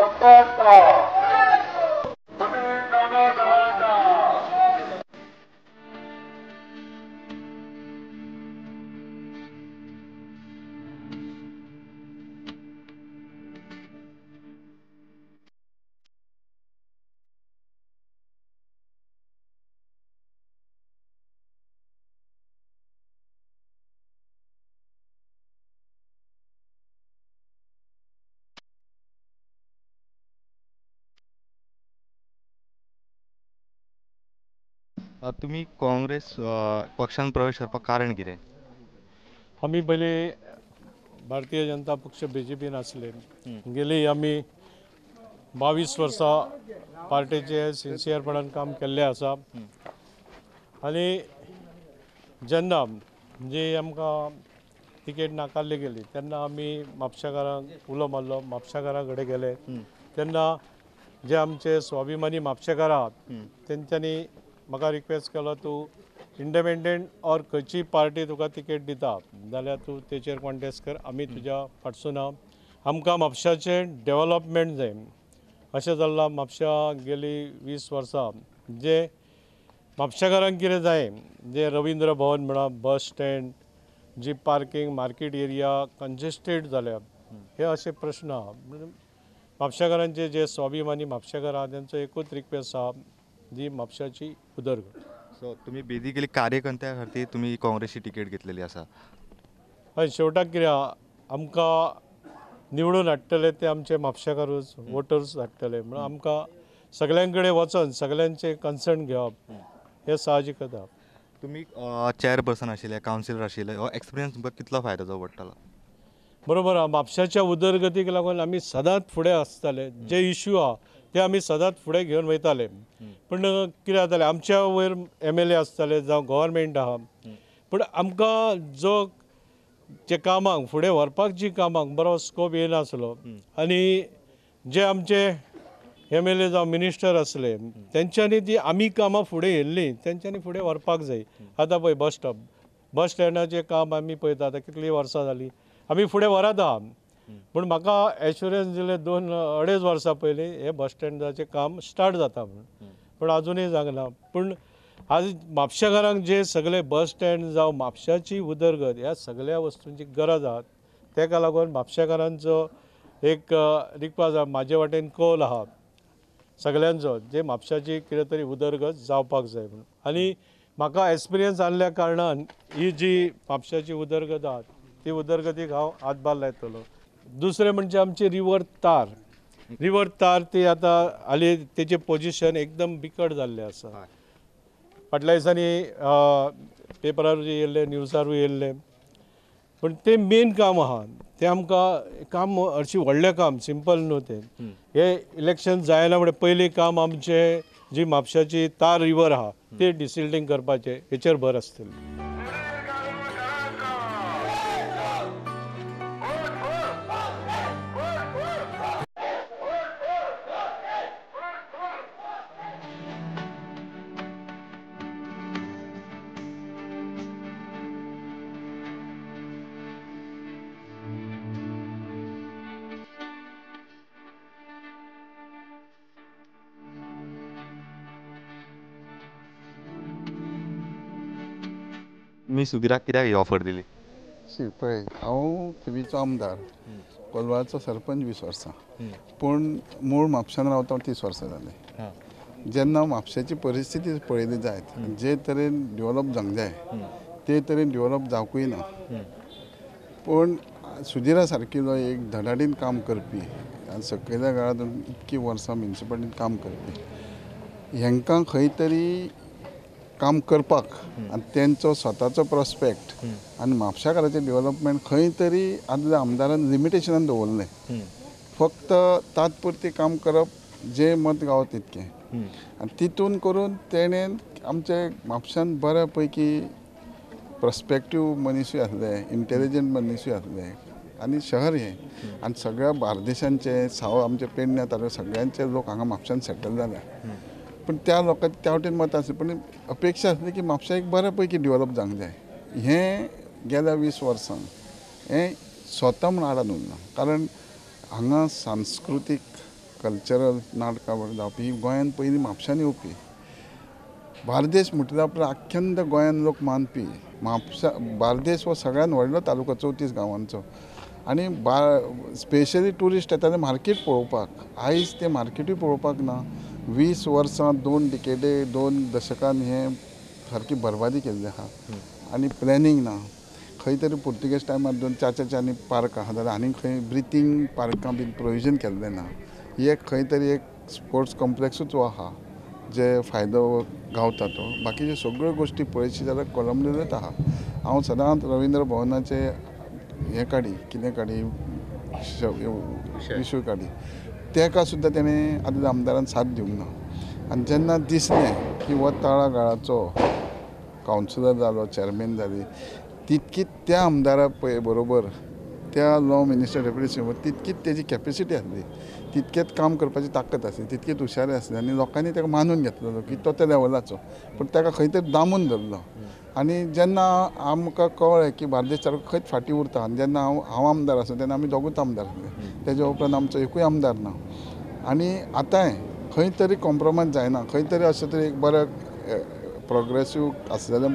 पक्षाचा। तुम्ही काँग्रेस पक्षान प्रवेश करपाक कारण कितें? आमी पयले भारतीय जनता पक्ष बीजेपीन आसले, गेली आमी 22 वर्सां पार्टेचे सिन्सियरपणान काम केल्लें आसा। आनी जेन्ना म्हणजे आमकां तिकेट नाकारली गेली तेन्ना आमी म्हापशेकारांक उलो मारलो, म्हापशेकारां कडेन गेले तेन्ना जे आमचे स्वाभिमानी म्हापशेकार आहात तेंच्यांनी म्हाका रिक्वेस्ट केलो, तूं इंडिपेंडंट ऑर खंयची पार्टी तुका तिकेट दिता जाल्यार तूं तेचेर कॉन्टेस्ट कर, आमी तुज्या फाटसून आहा, आमकां म्हापशाचें डेवलपमेंट जाय। अशें जाल्लां म्हापशा गेली 20 वर्सां जे म्हापशेकारांक कितें जाय, जे रविंद्र भवन म्हणा, बस स्टँड, जी पार्किंग मार्केट एरिया कंजेस्टेड जाल्या, हे अशे प्रश्न आहा। म्हापशेकारांचे जे स्वाभिमानी म्हापशेकार आहा तेंचो एकूच रिक्वेस्ट आहा, जी म्हापशाची उदरगत। सो तुम्ही बेसिकली कार्यकर्त्या खातीर तुम्ही काँग्रेसची तिकेट घेतलेली आसा। हय, शेवटाक कितें आहा, आमकां निवडून हाडटले ते आमचे म्हापशेकारूच वोटर्स हाडटले, म्हणून आमकां सगळ्यां कडेन वचोन सगळ्यांचे कन्सर्न घेवप हें साहजीक आसा। तुम्ही चेअरपर्सन आशिल्ले, कावन्सिलर आशिल्ले, हो एक्सपिरियन्स तुमकां कितलो फायदो जावं पडटलो? बरोबर आहा, म्हापशाच्या उदरगतीक लागून आमी सदांच फुडें आसताले, जे इश्यू आहा ते आमी सदांच फुडें घेवन वयताले। पूण कितें जातालें, आमच्या वयर MLA आसताले जावं गव्हर्मेंट आहा, पूण आमकां जो जे कामांक फुडें व्हरपाक जी कामांक बरो स्कोप येयनासलो आनी जे आमचे MLA जावं मिनिस्टर आसले तेंच्यांनी ती आमी कामां फुडें येयल्लीं तेंच्यांनी फुडें व्हरपाक जाय। आतां पळय बस स्टॉप, बस स्टँडाचें काम आमी पळयता आतां कितलीं वर्सां जालीं आमी फुडें व्हरत आहा, पूण म्हाका एश्युरन्स दिलें 2-2.5 वर्सां पयलीं हें बस स्टँडाचें काम स्टार्ट जाता म्हणून, पूण आजुनूय जावंक ना। पूण आज म्हापशेकारांक जे सगळे बस स्टँड जावं म्हापशाची उदरगत ह्या सगळ्या वस्तूंची गरज आहा, तेका लागून म्हापशेकारांचो एक रिक्वेस्ट आहा, म्हाजे वाटेन कौल आहा सगळ्यांचो, जे म्हापशाची कितें तरी उदरगत जावपाक जाय म्हणून। आनी म्हाका एक्सपिरियन्स आसल्या कारणान ही जी म्हापशाची उदरगत आहा ती उदरगतीक हांव हातभार लायतलो। दुसरें म्हणजे आमची रिवर तार, रिवर तार ती आतां हाली तेचें पोजिशन एकदम बिकट जाल्लें आसा। फाटल्या दिसांनी पेपरारूय येयल्लें, न्यूजारूय येयल्लें, पूण तें मेन काम आहा, तें आमकां काम हरशीं व्हडलें काम, सिंपल न्हू तें। हें इलेक्शन जायना फुडें पयलीं काम आमचें जी म्हापशाची तार रिवर आहा तें डिसिल्टींग करपाचें हेचेर भर आसतली। मी सुधीराक कित्याक ही ऑफर दिली? सी पळय, हांव थिवीचो आमदार, कोलवाळचो सरपंच 20 वर्सां, पूण मूळ म्हापशान रावता 30 वर्सां जालीं। जेन्ना म्हापशेची परिस्थिती पळयली जायत, जे तरेन डेवलप जावंक जाय ते तरेन डेवलप जावंकूय ना, पूण सुधीरा सारकिलो एक धडाडीन काम करपी आनी सकयल्या काळांत इतकी वर्सां म्युनिसिपालिटीन काम करपी, हेंकां खंय तरी काम करपाक आनी तेंचो स्वताचो प्रोस्पेक्ट आनी म्हापशाकाराचें डेवलपमेंट खंय तरी आदल्या आमदारान लिमिटेशनान दवरलें, फक्त तात्पुरती काम करप जें मत गावत तितकें, आनी तितून करून तेणें आमचे म्हापशान बऱ्या पैकी प्रोस्पेक्टीव मनीसूय आसले, इंटेलिजंट मनीसूय आसले आनी शहर हें आनी सगळ्या बार्देशांचे साव आमचे पेडण्या तालुक्या सगळ्यांचे लोक हांगा म्हापशान सेटल जाल्या, पूण त्या लोकांची त्या वटेन मतां आसली, पूण अपेक्षा आसली की म्हापशा एक बऱ्या पैकी डेवलप जावंक जाय। हें गेल्या 20 वर्सांक हें स्वता म्हूण आडान उरना, कारण हांगा सांस्कृतीक कल्चरल नाटकां जावपी ही गोंयांत पयलीं म्हापशान येवपी. बार्देस म्हटल्यार आपल्या अख्ख्यांत गोंयान लोक मानपी म्हापसा बार्देस हो सगळ्यात व्हडलो तालुको 34 गांवांचो आनी स्पेशली ट्युरिस्ट येताले मार्केट पळोवपाक. आयज तें मार्केटूय पळोवपाक ना. 20 वर्सां 2 डिकेडे 2 दशकान हें सारकी बरबादी केल्ली आहा आनी प्लॅनिंग ना. खंय तरी पुर्तुगेज टायमार 2 4-4 पार्क आहा जाल्यार आनी खंय ब्रिथींग पार्कां बीन प्रोविजन केल्लें ना. एक खंय तरी एक स्पोर्ट्स कॉम्प्लेक्सूच हो आहा जे फायदो गावता तो. बाकीच्यो सगळ्यो गोश्टी पळयशी जाल्यार कोलंबलेच आहा. हांव सदांच रविंद्र भवनाचे हें काडी कितें काडी इशू काडी तेका सुद्दां तेणें आदल्या आमदारान साथ दिवंक ना. आनी जेन्ना दिसलें की हो तळागाळाचो कावन्सिलर जालो चॅरमॅन जाली तितकीच त्या आमदारा पळय बरोबर त्या लॉ मिनिस्टर डेप्युटी सीएम तितकीच तेजी कॅपेसिटी आसली, तितकेच काम करपाची ताकद आसली, तितकीच हुशारी आसली आनी लोकांनी ताका मानून घेतलेलो की तो त्या लेवलाचो. पूण ताका खंय तरी दामून धरलो. आनी जेन्ना आमकां कळ्ळें की बार्देस तालुको खंयच फाटीं उरता आनी जेन्ना हांव आमदार आसलो तेन्ना आमी दोगूच आमदार आसले, तेज्या उपरांत आमचो एकूय आमदार ना. आनी आतांय खंय तरी कॉम्प्रोमायज जायना, खंय तरी अशें तरी एक बरें प्रोग्रेसीव आसलेल्या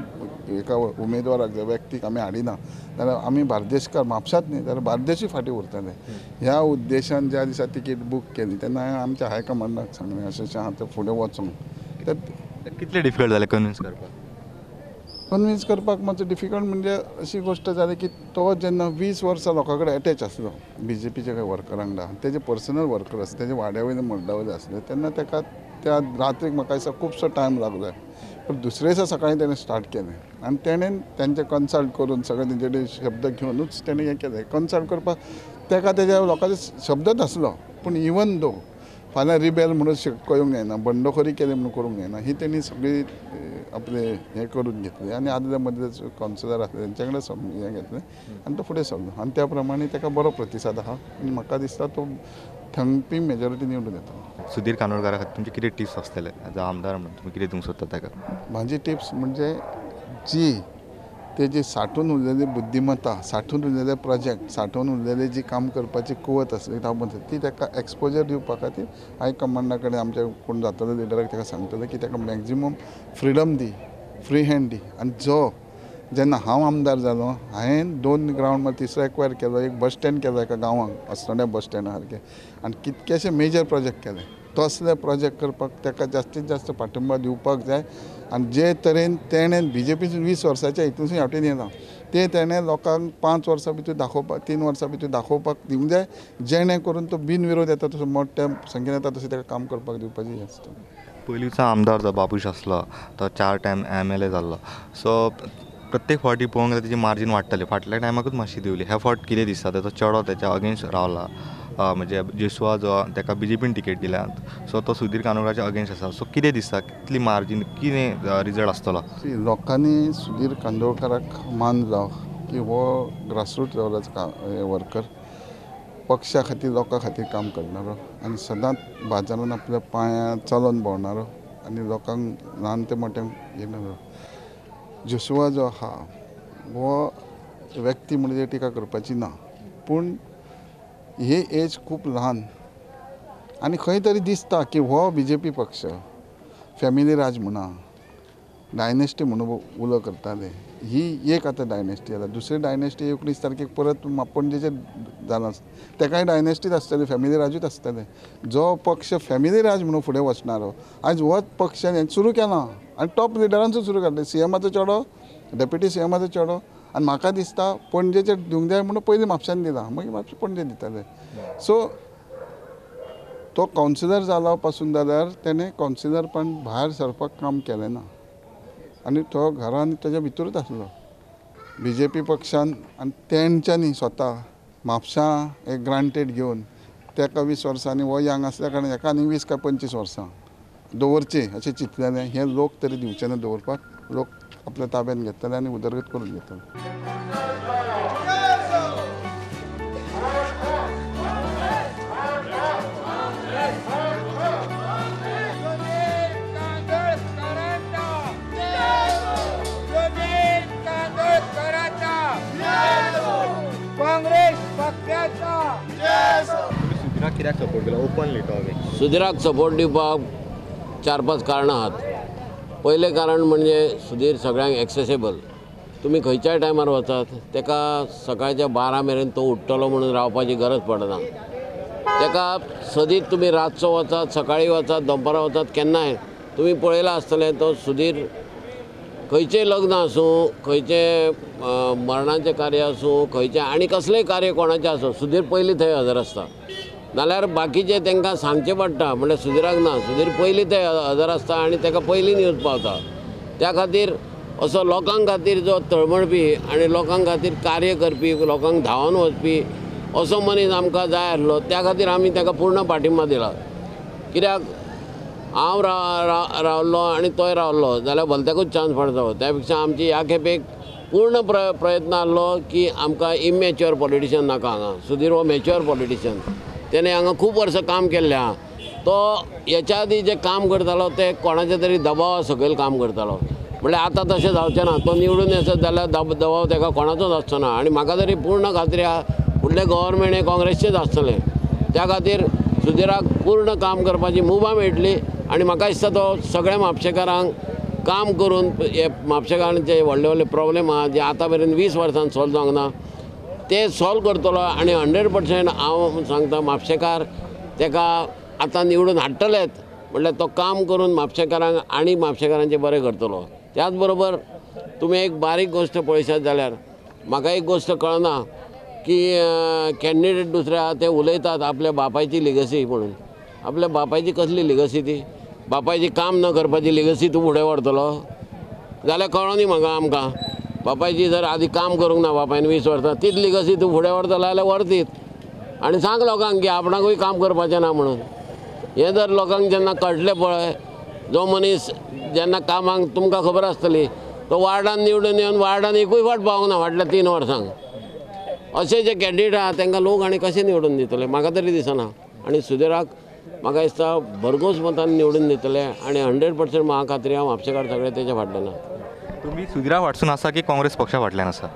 एका उमेदवाराक व्यक्तीक आमी हाडिना जाल्यार आमी बार्देशकार म्हापशांत न्ही जाल्यार बार्देशूय फाटीं उरतले. ह्या उद्देशान ज्या दिसा तिकेट बूक केली तेन्ना हांवें आमच्या हायकमांडाक सांगलें अशें अशें आहा तें फुडें वचूंक. तर कितलें डिफिकल्ट जालें कन्विन्स करपाक? कन्विन्स करपाक मातसो डिफिकल्ट म्हणजे अशी गोश्ट जाली की तो जेन्ना 20 वर्सां लोकां कडेन एटॅच आसलो बी जे पीच्या कांय वर्करां वांगडा, तेजे पर्सनल वर्कर आसले, तेजे वाड्या वयले मड्डा वयले आसले, तेन्ना ताका त्या रात्रीक म्हाका दिसता खुबसो टायम लागलो. पूण दुसरे दिसा सकाळीं तेणें स्टार्ट केलें आनी तेणें तेंचे कन्सल्ट करून सगळें तेंचे कडेन शब्द घेवनूच तेणें हें केलें. कन्सल्ट करपाक ताका तेज्या लोकांचो शब्दच आसलो पूण इवन दो फाल्यां रिबेल म्हणून करूंक जायना, बंडखोरी केली म्हणून करूंक जायना, ही तेणी सगळी आपले हें करून घेतली आनी आदले मदले कावन्सिलर आसले तेंच्या कडेन हें घेतलें आनी तो फुडें सरलो आनी त्या प्रमाणे ताका बरो प्रतिसाद आहा आनी म्हाका दिसता तो थंगपी मेजॉरिटी निवडून येता. सुधीर कानोळकारा खातीर तुमचे कितें टिप्स आसतले एज अ आमदार म्हणून तुमी कितें दिवंक सोदता ताका? म्हाजी टिप्स म्हणजे जी तेजी साठून उरलेली बुद्धिमत्ता, साठून उरलेले प्रोजेक्ट, साठून उरलेली जी काम करपाची कुवत आसली ती ताका एक्सपोजर दिवपा खातीर हायकमांडा कडेन आमच्या कोण जातलो लिडराक ताका सांगतले की ताका मॅक्झिमम फ्रिडम दी, फ्री हँड दी. आनी जो जेन्ना हांव आमदार जालो हांवें 2 ग्रावंड तिसरो एक्वायर केलो, एक बस स्टँड केलो एका गांवांक अस्नोड्या बस स्टँडा सारकें आनी कितकेशे मेजर प्रोजेक्ट केले. तसले प्रोजेक्ट करपाक ताका जास्तीत जास्त पाठिंबा दिवपाक जाय. आनी जे तरेन तेणें बी जे पीसून 20 वर्साच्या हितून ह्या वटेन येयला ते तेणें लोकांक 5 वर्सां भितर दाखोवपाक 3 वर्सां भितर दाखोवपाक दिवंक जाय, जेणे करून तो बिनविरोध येता तसो मोठ्या संख्येन येता तशें ताका काम करपाक दिवपाची हें आसता. पयलींचो आमदार जो बाबूश आसलो तो 4 टायम MLA जाल्लो, सो प्रत्येक फावटी पळोवंक गेल्यार तेजी मार्जीन वाडटली. फाटल्या टायमाकूच मातशी देंवली, ह्या फावट कितें दिसता तेजो चेडो तेच्या अगेन्स्ट रावला, म्हणजे जेसुआ जो ताका बी जे पीन तिकेट दिल्या, सो तो सुधीर कानोळकाराच्या अगेन्स्ट आसा, सो कितें दिसता कितली मार्जीन कितें रिजल्ट आसतलो? लोकांनी सुधीर कांदोळकाराक मानलो की हो ग्रासरूट लेवलाचो वर्कर, पक्षा खातीर लोकां खातीर काम करणारो आनी सदांच बाजारान आपल्या पांयां चलोन भोंवणारो आनी लोकांक ल्हान ते मोठे घेणारो. जोशुआ जो आहा हो व्यक्ती म्हणजे टिका करपाची ना, पूण ही एज खूब ल्हान आनी खंय तरी दिसता की हो बी जे पी पक्ष फॅमिली राज म्हणा, डायनेस्टी म्हणून उलो करताले, ही एक आतां डायनेस्टी जाल्या. दुसरी डायनेस्टी 19 तारखेक परत पणजेचेर जालां, तेकाय डायनेस्टीच आसतली, फॅमिली राजूच आसतलें. जो पक्ष फॅमिली राज म्हणून फुडें वचणारो आयज होच पक्ष सुरू केला आनी टॉप लिडरांचो सुरू केला, सीएमाचो चेडो, डेप्युटी सीएमाचो चेडो. आनी म्हाका दिसता पणजेचेर दिवंक जाय म्हणून पयलीं म्हापशान दिला, मागीर म्हापशें पणजे दितले. सो तो कावन्सिलर जाला पासून जाल्यार तेणें कावन्सिलरपण भायर सरपाक काम केलें ना आनी तो घरान तेज्या भितरूच आसलो. बी जे पी पक्षान आनी तेंच्यांनी स्वता म्हापशां एक ग्रांटेड घेवन तेका 20 वर्सांनी हो यंग आसल्या कारणान हेका आनी 20 काय 25 वर्सां दवरचें अशें चिंतलेलें. हें लोक तरी दिवचे ना दवरपाक, लोक आपल्या ताब्यान घेतले आनी उदरगत करून घेतले. सुधीराक कित्याक सपोर्ट केलो ओपनली तो? सुधीराक सपोर्ट दिवपाक 4-5 कारणां आहात. पयलें कारण म्हणजे सुधीर सगळ्यांक एक्सेसेबल. तुमी खंयच्याय टायमार वचात ताका सकाळच्या 12 मेरेन तो उठ्ठलो म्हणून रावपाची गरज पडना. ताका सदींच तुमी रातचो वचात, सकाळीं वचात, दनपारां वचात, केन्नाय तुमी पळयलां आसतलें तो सुधीर खंयचें लग्न आसूं, खंयचें मरणाचें कार्य आसूं, खंयचें आनी कसलेंय कार्य कोणाचें आसूं, सुधीर पयलीं थंय हजर आसता. नाल्यार बाकीचे तांकां सांगचें पडटा म्हणल्यार सुधीराक ना, सुधीर पयलीं थंय हजर आसता आनी ताका पयलीं न्यूज पावता. त्या खातीर असो लोकां खातीर जो तळमळपी आनी लोकां खातीर कार्य करपी, लोकांक धांवन वचपी असो मनीस आमकां जाय आसलो. त्या खातीर आमी ताका पूर्ण पाठिंबा दिला. कित्याक हांव रावलो आनी तोय रावलो जाल्यार भलत्याकूच चान्स पडटलो. त्या पेक्षा आमची ह्या खेपेक पूर्ण प्रयत्न आहलो की आमकां इमॅच्युअर पॉलिटिशियन नाका हांगा. सुधीर हो मॅच्युअर पॉलिटिशियन, तेणें हांगा खूब वर्सां काम केल्लें आहा. तो हेच्या आदी जें काम करतालो तें कोणाच्या तरी दबावा सकयल काम करतालो. म्हणल्यार आतां तशें जावचें ना. तो निवडून येसत जाल्यार दबाव ताका कोणाचोच आसचो ना. आनी म्हाका तरी पूर्ण खात्री आहा फुडलें गव्हर्मेंट हें काँग्रेसचेंच आसतलें. त्या खातीर सुधीराक पूर्ण काम करपाची मुभा मेळटली आनी म्हाका दिसता तो सगळ्या म्हापशेकारांक काम करून हे म्हापशेकारांचे व्हडले व्हडले प्रॉब्लेम आहा जे आतां मेरेन 20 वर्सां सॉल्व जावंक ना ते सॉल्व करतलो. आनी 100% हांव सांगता म्हापशेकार ताका आतां निवडून हाडटलेच. म्हणल्यार तो काम करून म्हापशेकारांक आनी म्हापशेकारांचें बरें करतलो. त्याच बरोबर तुमी एक बारीक गोश्ट पळयशात जाल्यार म्हाका एक गोश्ट कळना की कॅन्डिडेट दुसरे आहा ते उलयतात आपल्या बापायची लिगसी म्हणून. आपल्या बापायची कसली लिगसी ती? बापायची काम न करपाची लिगसी तूं फुडें व्हरतलो जाल्यार कळो न्ही म्हाका. आमकां बापायची जर आदी काम करूंक ना बापायन 20 वर्सां, तीच लिगसी तूं फुडें व्हरतलो जाल्यार व्हरतीत आनी सांग लोकांक की आपणाकूय काम करपाचें ना म्हणून. हें जर लोकांक जेन्ना कळटलें पळय, जो मनीस जेन्ना कामाक तुमकां खबर आसतली तो वार्डान निवडून येवन वार्डान एकूय फावट पावूंक ना फाटल्या 3 वर्सांक. अशे जे कॅन्डिडेट आहा तांकां लोक आनी कशें निवडून दितले म्हाका तरी दिसना. आनी सुधीराक म्हाका दिसता भरघोस मतान निवडून दितले आनी 100% म्हाका खात्री आहा म्हापशेकार सगळे तेच्या फाटल्यान आहा. तुमी सुधीरा फाटसून आसा की काँग्रेस पक्षा फाटल्यान आसा?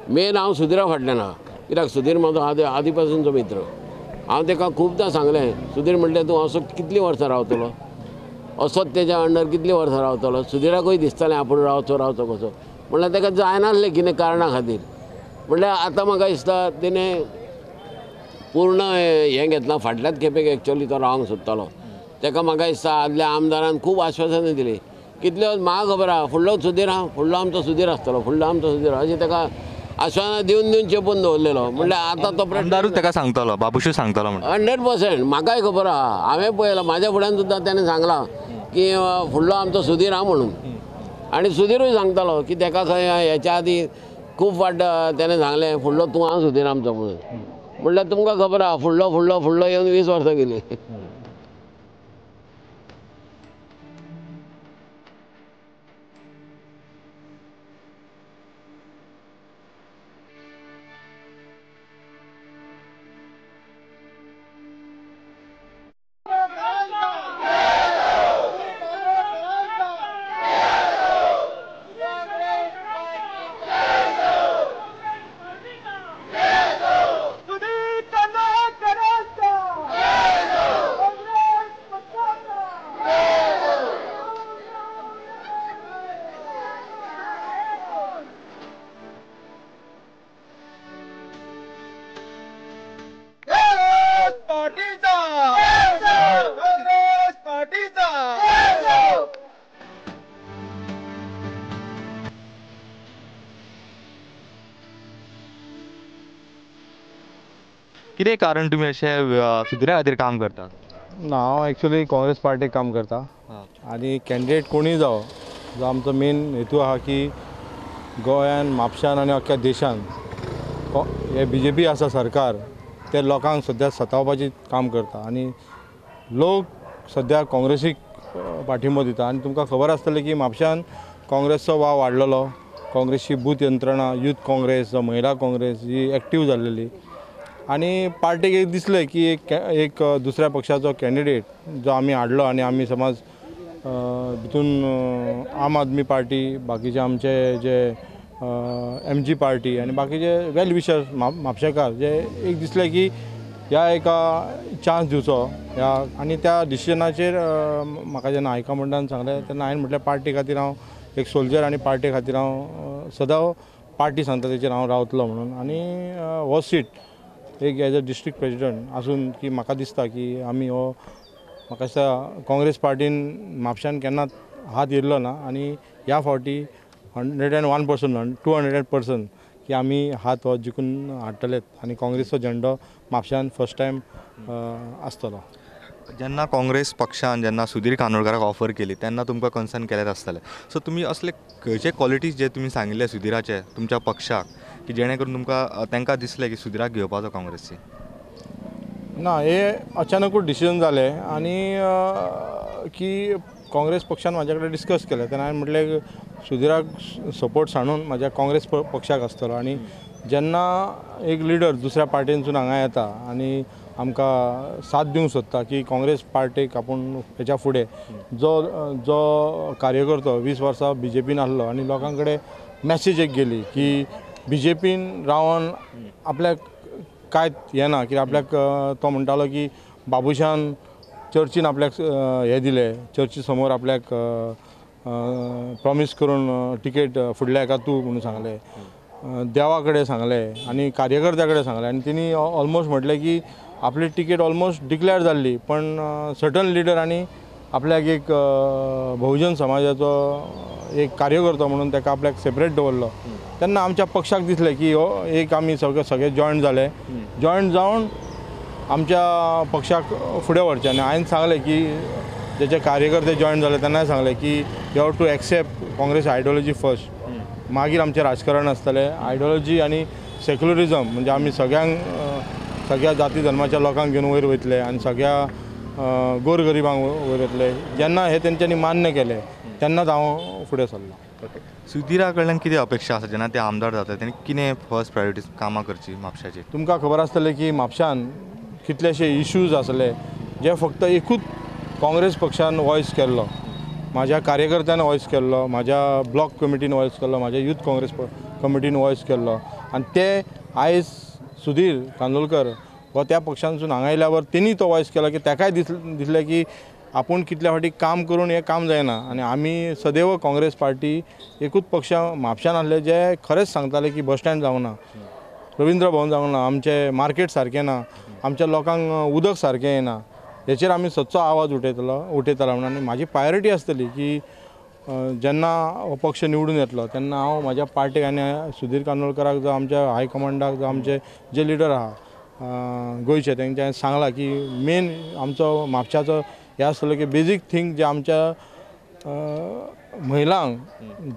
मेन हांव सुधीरा फाटल्यान आहा. कित्याक सुधीर म्हजो आदी पासूनचो मित्र. हांव ताका खुबदां सांगलें, सुधीर म्हणलें तूं असो कितलीं वर्सां रावतलो, असोच तेज्या अंडर कितलीं वर्सां रावतलो. सुधीराकूय दिसतालें आपूण रावचो रावचो कसो, म्हणल्यार ताका जायनासलें कितें कारणा खातीर. म्हणल्यार आतां म्हाका दिसता तेणें पूर्ण हें घेतलां. फाटल्याच खेपेक एक्चुअली तो रावंक सोदतालो. ताका म्हाका दिसता आदल्या आमदारान खूब आश्वासनां दिलीं, कितल्यो म्हाका खबर आहा फुडलो सुधीर आहा, फुडलो आमचो सुधीर आसतलो, फुडलो आमचो सुधीर, अशें ताका आश्वासनां दिवन दिवन चेपून दवरलेलो. म्हणल्यार आतां तो आमदारूच ताका सांगतालो, बाबूशू सांगतालो म्हणून 100% म्हाकाय खबर आहा. हांवें पळयलां, म्हाज्या फुड्यान सुद्दां तेणें सांगलां की फुडलो आमचो सुधीर आहा म्हणून. आनी सुधीरूय सांगतालो की ताका खंय हेच्या आदी खूब फाट तेणें सांगलें फुडलो तूं आहा सुधीर आमचो म्हणून. म्हणल्यार तुमकां खबर आहा फुडलो फुडलो फुडलो येवन 20 वर्सां गेलीं. कितें कारण तुमी अशें सुधीरा खातीर काम करता? ना, हांव एक्चुअली काँग्रेस पार्टीक काम करता आनी कॅन्डिडेट कोणूय जावं, जो आमचो मेन हेतू आहा की गोंयान, म्हापशान आनी अख्ख्या देशान हे बीजेपी आसा सरकार ते लोकांक सद्या सतावपाचें काम करता आनी लोक सद्या काँग्रेसीक पाठिंबो दिता. आनी तुमकां खबर आसतलें की म्हापशान काँग्रेसचो वाव वाडलेलो, काँग्रेसची बूथ यंत्रणा, यूथ काँग्रेस, महिला काँग्रेस ही एक्टीव जाल्लेली आनी पार्टीक एक दिसलें की एक दुसऱ्या पक्षाचो कॅन्डिडेट जो आमी हाडलो आनी आमी समज भितून आम आदमी पार्टी, बाकीचे आमचे जे एम जी पार्टी आनी बाकीचे वेल विशर्स म्हापशेकार जे एक दिसलें की ह्या एका चान्स दिवचो ह्या आनी त्या डिसिजनाचेर म्हाका जेन्ना हायकमांडान सांगलें तेन्ना हांवें म्हटलें पार्टी खातीर हांव एक सोल्जर आनी पार्टी खातीर हांव सदां पार्टी सांगता तेचेर हांव रावतलो म्हणून. आनी हो सीट एक एज अ डिस्ट्रिक्ट प्रेजिडंट आसून की म्हाका दिसता की आमी हो म्हाका दिसता काँग्रेस पार्टीन म्हापशान केन्नाच हात येयल्लो ना आनी ह्या फावटी 101% 200% की आमी हात हो जिखून हाडटलेत आनी काँग्रेसचो झेंडो म्हापशान फर्स्ट टायम आसतलो. जेन्ना काँग्रेस पक्षान जेन्ना सुधीर कानोळकाराक ऑफर केली तेन्ना तुमकां कन्सर्न केलेंच आसतलें, सो तुमी असले खंयचे क्वॉलिटीज जे तुमी सांगिल्ले सुधीराचे तुमच्या पक्षाक की जेणे करून तुमकां तांकां दिसलें की सुधीराक घेवपाचो काँग्रेसी? ना, हे अचानकूच डिसिजन जालें आनी की काँग्रेस पक्षान म्हाज्या कडेन डिस्कस केलें तेन्ना हांवें म्हटलें सुधीराक सपोर्ट सांडून म्हाज्या काँग्रेस पक्षाक आसतलो. आनी जेन्ना एक लिडर दुसऱ्या पार्टीनसून हांगा येता आनी आमकां साथ दिवंक सोदता की काँग्रेस पार्टीक आपूण हेच्या फुडें जो जो कार्यकर्तो 20 वर्सां बीजेपीन आसलो आनी लोकां कडेन मॅसेज एक गेली की बीजेपीन रावन आपल्याक कांय येना, की आपल्याक तो म्हणटालो की बाबुशान चर्चीन आपल्याक हें दिलें, चर्ची समोर आपल्याक प्रॉमीस करून तिकेट फुडल्या हेका तूं म्हणून सांगलें, देवा कडेन सांगलें आनी कार्यकर्त्या कडेन सांगलें आनी तेणी ऑलमोस्ट म्हटलें की आपली तिकेट ऑलमोस्ट डिक्लेअर जाल्ली पण सर्टन लिडरांनी आपल्याक एक बहुजन समाजाचो एक कार्यकर्तो म्हणून ताका आपल्याक सेपरेट दवरलो. तेन्ना आमच्या पक्षाक दिसलें की हो एक आमी सगळे सगळे जॉयंट जाले, जॉयंट जावन आमच्या पक्षाक फुडें व्हरचें. आनी हांवें सांगलें की जेचे कार्यकर्ते जॉयन जाले तेन्नाय सांगलें की you have to accept Congress ideology first, मागीर आमचें राजकारण आसतलें. आयडियोलॉजी आनी सेक्युलरिजम म्हणजे आमी सगळ्यांक सगळ्या जाती धर्माच्या लोकांक घेवन वयर वयतले आनी सगळ्या गोरगरिबांक वयर वयतले. जेन्ना हें तेंच्यांनी मान्य केलें तेन्नाच हांव फुडें सरलो. ओके, सुधीरा कडल्यान कितें अपेक्षा आसा जेन्ना ते आमदार जाता तेणी कितें फर्स्ट प्रायोरिटीज कामां करची म्हापशाचेर? तुमकां खबर आसतलें की म्हापशान कितलेशे इश्यूज आसले जे फक्त एकूच काँग्रेस पक्षान वॉयस केल्लो, म्हाज्या कार्यकर्त्यान वॉयस केल्लो, म्हाज्या ब्लॉक कमिटीन वॉयस केल्लो, म्हाज्या यूथ काँग्रेस कमिटीन वॉयस केल्लो. आनी ते आयज सुधीर कांदोळकर हो त्या पक्षांतसून हांगा आयल्यावर तेणी तो वॉयस केलो की ताकाय दिसलें की आपूण कितल्या फावटी काम करून हें काम जायना. आनी आमी सदैव काँग्रेस पार्टी एकूच पक्ष म्हापशान आसले जे खरेंच सांगताले की बस स्टँड जावंक ना, रविंद्र भवन जावंक ना, आमचें मार्केट सारकें ना, आमच्या लोकांक उदक सारकें येना, हेचेर आमी सदचो आवाज उठयतलो म्हणून. आनी म्हाजी प्रायोरिटी आसतली की जेन्ना हो पक्ष निवडून येतलो तेन्ना हांव म्हाज्या पार्टीक आनी सुधीर कांदोळकराक जावं आमच्या हायकमांडाक जावं आमचे जे लिडर आहा गोंयचे तेंच्यांनी सांगलां की मेन आमचो म्हापशाचो हें आसतलो की बेजीक थींग जे आमच्या महिलांक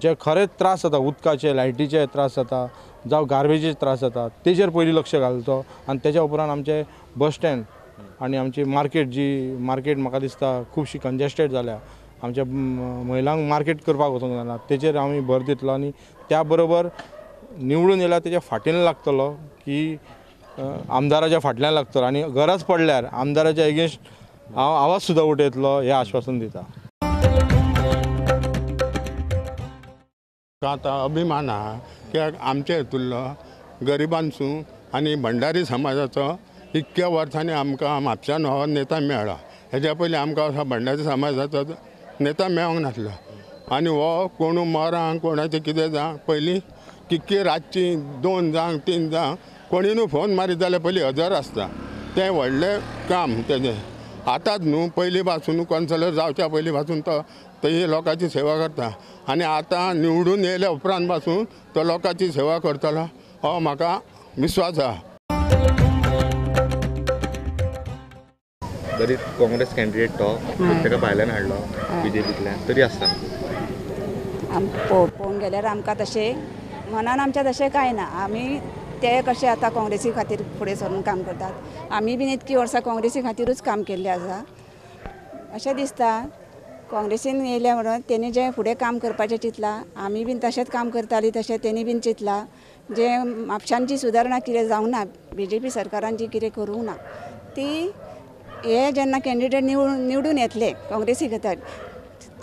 जे खरेंच त्रास जाता, उदकाचे लायटीचे त्रास जाता जावं गार्बेजीचे त्रास जाता, तेजेर पयलीं लक्ष घालचो. आनी तेज्या उपरांत आमचें बस स्टँड आनी आमची मार्केट जी मार्केट म्हाका दिसता खुबशी कंजेस्टेड जाल्या, आमच्या महिलांक मार्केट करपाक वचूंक जायना, तेजेर आमी भर दितलो. आनी त्या बरोबर निवडून येयल्यार तेज्या फाटीन लागतलो की आमदाराच्या फाटल्यान लागतलो आनी गरज पडल्यार आमदाराच्या एगेन्स्ट हांव आवाज सुद्दां उठयतलो हें आश्वासन दिता. आतां अभिमान आहा कित्याक आमचे हितूंतलो गरिबांसून आनी भंडारी समाजाचो इतक्या वर्सांनी आमकां म्हापशान हो नेता मेळ्ळा. हेज्या पयलीं आमकां असो भंडारी समाजाचो नेता मेळोंक नासलो. आनी हो कोणू मरांक कोणाचें कितें जावं पयलीं कितकी रातची 2 जावं 3 जावं कोणी न्हू फोन मारीत जाल्यार पयलीं हजर आसता, तें व्हडलें काम तेजें. आतांच न्हू पयलीं पासून कौन्सिलर जावच्या पयलीं पासून तो थंय लोकांची सेवा करता आनी आतां निवडून येयल्या उपरांत पासून तो लोकांची सेवा करतलो हो म्हाका विस्वास आहा. तरी काँग्रेस कॅन्डिडेट तो ताका भायल्यान हाडलो बीजेपींतल्यान तरी आसतना पळोवंक गेल्यार आमकां तशें मनान आमच्या तशें कांय ना. आमी ते कशे आतां काँग्रेसी खातीर फुडें सरून काम करतात, आमी बीन इतकी वर्सां काँग्रेसी खातीरूच काम केल्लें आसा. अशें दिसता काँग्रेसीन येयल्या म्हणून तेणी जें फुडें काम करपाचें चिंतलां आमी बीन तशेंच काम करतालीं, तशें तेणी बीन चिंतलां. जें म्हापशान जी सुदारणा कितें जावंक ना, बीजेपी सरकारान जी कितें करूंक ना, ती हे जेन्ना कॅन्डिडेट निवडून येतले काँग्रेसी खातीर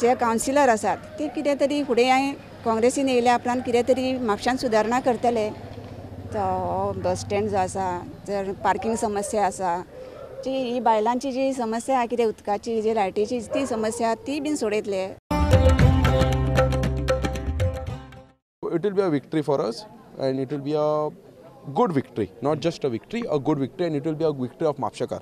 जे कावन्सिलर आसात ते कितें तरी फुडें काँग्रेसीन येयल्या उपरांत कितें तरी म्हापशान सुदारणा करतले तो बस स्टँड जो आसा, जर पार्किंग समस्या आसा, जी ही बायलांची जी समस्या आसा कितें उदकाची जी लायटीची ती समस्या ती बीन सोडयतले. It will be a victory for us and it will be a good victory, not just a victory, a good victory, and it will be a victory of म्हापशेकार.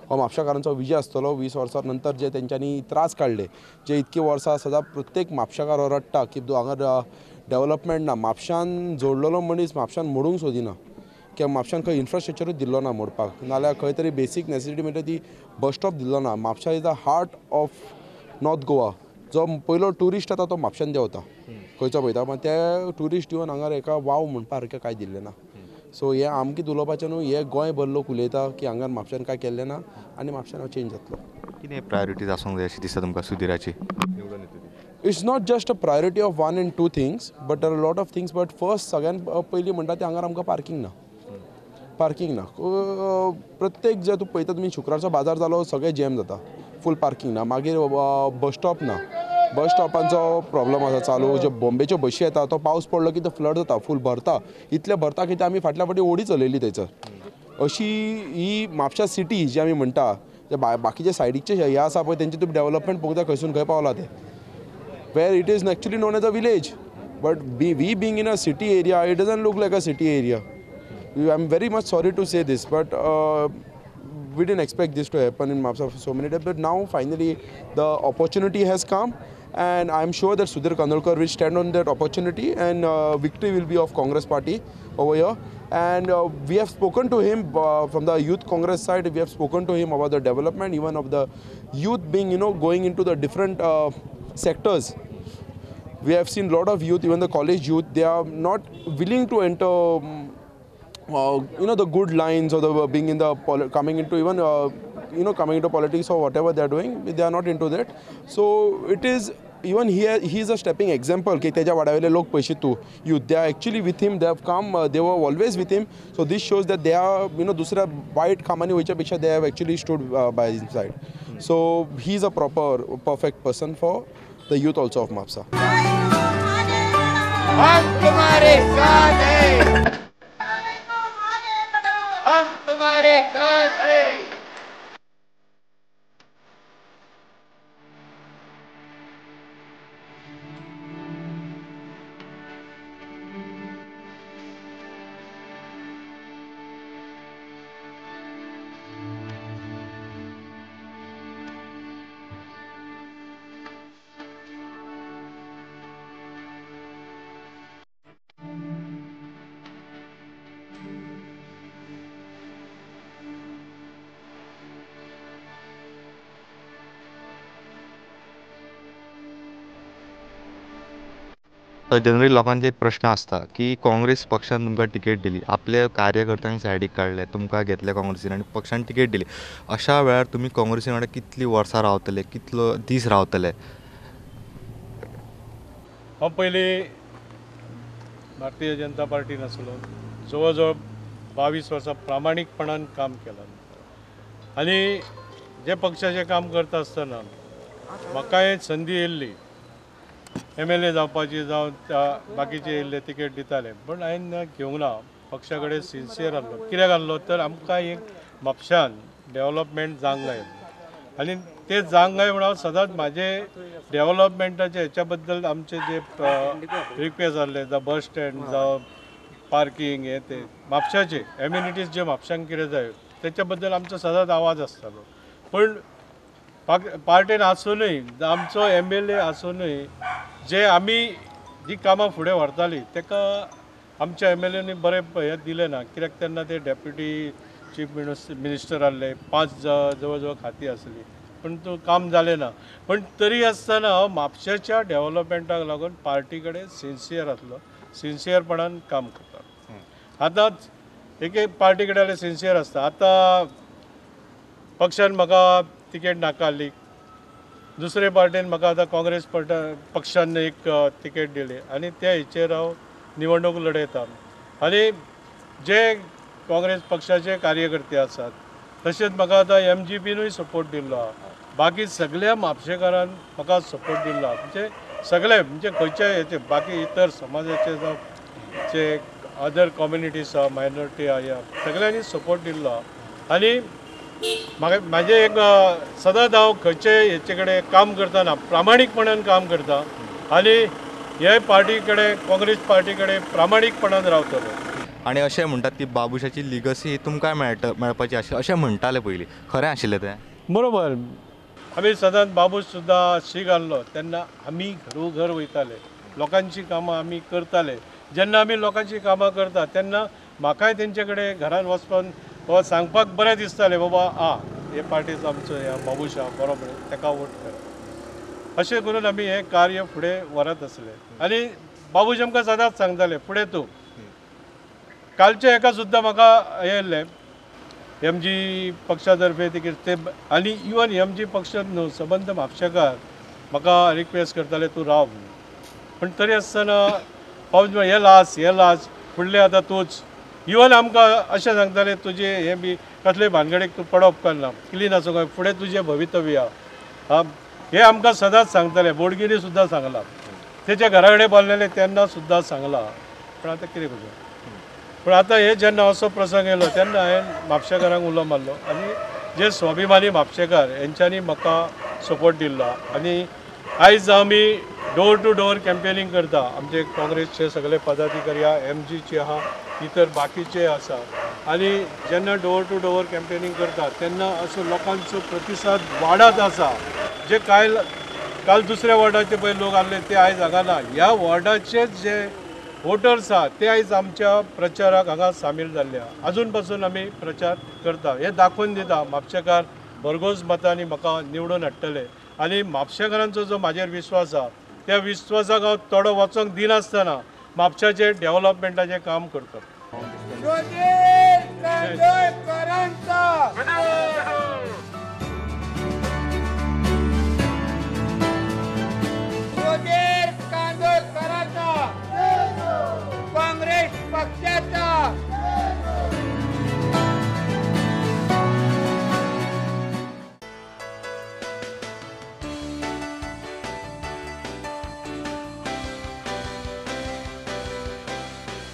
हो म्हापशेकारांचो विजय आसतलो. 20 वर्सां नंतर जे तेंच्यांनी त्रास काडले, जे इतकी वर्सां सदां प्रत्येक म्हापशेकार हो रडटा की हांगा डेवलपमेंट ना, म्हापशान जोडलेलो मनीस म्हापशान मोडूंक सोदिना, किंवा म्हापशान खंय इन्फ्रास्ट्रक्चरूच दिल्लो ना मोडपाक, नाल्यार खंय तरी बेसीक नेसेसिटी म्हणटा ती बस स्टॉप दिल्लो ना. Mapusa is the heart of North Goa. जो पयलो ट्युरिस्ट येता तो म्हापशान देंवता, खंयचो पळयता, पण ते ट्युरिस्ट येवन हांगा एका वाव म्हणपा सारकें कांय दिल्लें ना. सो हें आमकीत उलोवपाचें न्हू, हें गोंयभर लोक उलयता की हांगा म्हापशान कांय केल्लें ना आनी म्हापशान हांव चेंज जातलो. कितें प्रायोरिटीज आसूंक जाय अशें दिसता तुमकां सुधीराची? It's not just a priority of 1 and 2 things, but there are lot of things. But first सगळ्यान पयलीं म्हणटा तें हांगार आमकां पार्किंग ना, पार्किंग ना. प्रत्येक जे तूं पळयता तुमी शुक्रारचो बाजार जालो सगळें जॅम जाता, फूल पार्किंग ना. मागीर बस स्टॉप ना, बस स्टॉपांचो प्रॉब्लम आसा चालू. जे बॉम्बेच्यो बशी येता तो पावस पडलो की तो फ्लड जाता, फूल भरता, इतलें भरता की ते आमी फाटल्या फावटी ओडी चलयली थंयसर. अशी ही म्हापशा सिटी जी आमी म्हणटा, ते बाकीचे सायडीचे हे आसा पळय तेंचे तुमी डेवलपमेंट पळोवंक जाय खंयसून खंय पावला ते, where it is actually known as a village, but we being in a city area, it doesn't look like a city area. I am very much sorry to say this, but we didn't expect this to happen in Mapsa for so many days, but now finally the opportunity has come, and I'm sure that Sudhir Kandolkar will stand on that opportunity, and victory will be of Congress party over here. And we have spoken to him from the Youth Congress side. We have spoken to him about the development, even of the youth being, you know, going into the different sectors. We have seen a lot of youth, even the college youth, they are not willing to enter you know, the good lines or the being in the coming into even you know, coming into politics or whatever they are doing, they are not into that. So it is even here, he is a stepping example ki teja vadavele lok paise tu youth, they are actually with him, they have come, they were always with him. So this shows that they are, you know, dusra white kamani hoycha peksha they have actually stood by his side. So he is a proper perfect person for the youth also of Mapsa. Hum tumhare saath hain, हम तुम्हारे साथ हैं. Generally लोकांचे एक प्रश्न आसता की काँग्रेस पक्षान तुमकां तिकेट दिली, आपल्या कार्यकर्त्यांक सायडीक काडले, तुमकां घेतले काँग्रेसीन आनी पक्षान तिकेट दिली, अशा वेळार तुमी काँग्रेसी वांगडा कितली वर्सां रावतले, कितलो दीस रावतले? हांव पयलीं भारतीय जनता पार्टीन आसलो, जवळ जवळ 22 वर्सां प्रामाणीकपणान काम केलां आनी जे पक्षाचें काम करता आसतना म्हाकाय संदी येयल्ली MLA जावपाची, जावं बाकीचे येयल्ले तिकेट दिताले, पूण हांवें घेवंक ना. पक्षा कडेन सिन्सियर आसलो. कित्याक आसलो तर आमकां एक म्हापशान डेवलपमेंट जावंक जाय आनी ते जावंक जाय म्हणून हांव सदांच म्हाजे डेवलपमेंटाचे हेच्या बद्दल आमचे जे रिक्वेस्ट आसले, जावं बस स्टँड, जावं पार्किंग, हे ते म्हापशाचे एम्युनिटीज जे म्हापशांक कितें जाय तेच्या बद्दल आमचो सदांच आवाज आसतालो. पूण पार्टेन आसुनूय, आमचो MLA आसुनूय, जे आमी जी कामां फुडें व्हरताली ताका आमच्या MLAनी बरें हें दिलें ना. कित्याक तेन्ना ते डेप्युटी चीफ मिनिस्टर आसले, 5 जवळ जवळ खातीं आसलीं, पूण तो काम जालें ना. पूण तरी आसतना हांव म्हापशेच्या डेवलपमेंटाक लागून पार्टी कडेन सिन्सियर आसलो, सिन्सियरपणान काम करता. आतां एक एक पार्टी कडेन जाल्यार सिन्सियर आसता. आतां पक्षान म्हाका तिकेट नाकारली, दुसरे पार्टीन म्हाका आतां काँग्रेस पक्षान एक तिकेट दिली आनी त्या हेचेर हांव निवडणूक लढयता. आनी जे काँग्रेस पक्षाचे कार्यकर्ते आसात, तशेंच म्हाका आतां MGPनूय सपोर्ट दिल्लो आहा, बाकी सगळ्या म्हापशेकारान म्हाका सपोर्ट दिल्लो आहा. म्हणजे सगळे, म्हणजे खंयच्याय हेचे बाकी इतर समाजाचे जावं जे अदर कम्युनिटीज आहा, मायनॉरिटी आहा, ह्या सगळ्यांनी सपोर्ट दिल्लो आहा. आनी म्हाका म्हाजें एक सदांच हांव खंयचे हेचे कडेन काम करतना प्रामाणीकपणान काम करता आनी हे पार्टी कडेन, काँग्रेस पार्टी कडेन प्रामाणीकपणान रावतलो. आनी अशें म्हणटात की बाबुशाची लिगसी तुमकां मेळपाची आशिल्ली अशें म्हणटाले पयलीं, खरें आशिल्लें तें? बरोबर, आमी सदांच बाबूश सुद्दां शीक आहलो तेन्ना आमी घरोघर वयताले, लोकांची कामां आमी करताले. जेन्ना आमी लोकांची कामां करता तेन्ना म्हाकाय तेंचे कडेन घरान वचपाक सांगपाक बरें दिसतालें, बाबा आं हे पार्टीचो आमचो ह्या बाबूश आहा बरो म्हणून ताका वोट करा. अशें करून आमी हें कार्य फुडें व्हरत आसले. आनी बाबूश आमकां सदांच सांगताले फुडें तूं. कालचे हेका सुद्दां म्हाका हें येयल्लें एम जी पक्षा तर्फे ते, आनी इवन एम जी पक्ष न्हू सबंद म्हापशेकार म्हाका रिक्वेस्ट करताले तूं राव म्हणून. पूण तरी आसतना पावस हे लास्ट, हे लास्ट, फुडले आतां तूंच. इवन आमकां अशें सांगताले तुजें हें बी कसले भानगडीक तूं पडप करना, क्लीन आसूंक जाय, फुडें तुजें भवितव्य आहा, हें आमकां सदांच सांगताले. बोडगिरी सुद्दां सांगलां, तेच्या घरा कडेन बांदलेलें तेन्ना सुद्दां सांगलां. पूण आतां कितें करचें? पूण आतां हे जेन्ना असो प्रसंग येयलो तेन्ना हांवें म्हापशेकारांक उलो मारलो आनी जे स्वाभिमानी म्हापशेकार हेंच्यांनी म्हाका सपोर्ट दिल्लो. आनी आयज आमी डोर टू डोर कॅम्पेनींग करता. आमचे काँग्रेसचे सगळे पदाधिकारी आहा, एम जीचे आहा, इतर बाकीचे आसा. आनी जेन्ना डोर टू डोर कॅम्पेनींग करता तेन्ना असो लोकांचो प्रतिसाद वाडत आसा. जे काल दुसऱ्या वॉर्डाचे पळय लोक आहले ते आयज हांगा ना. ह्या वॉर्डाचेच जे वोटर्स आहा ते आयज आमच्या प्रचाराक हांगा सामील जाल्ले आहा. अजून पासून आमी प्रचार करता, हें दाखोवन दिता म्हापशेकार भरघोस मतांनी म्हाका निवडून हाडटले. आनी म्हापशेकारांचो जो म्हाजेर विश्वास आहा त्या विश्वासाक हांव थोडो वचोंक दिनासतना म्हापशाचें डेव्हलपमेंटाचें काम करता.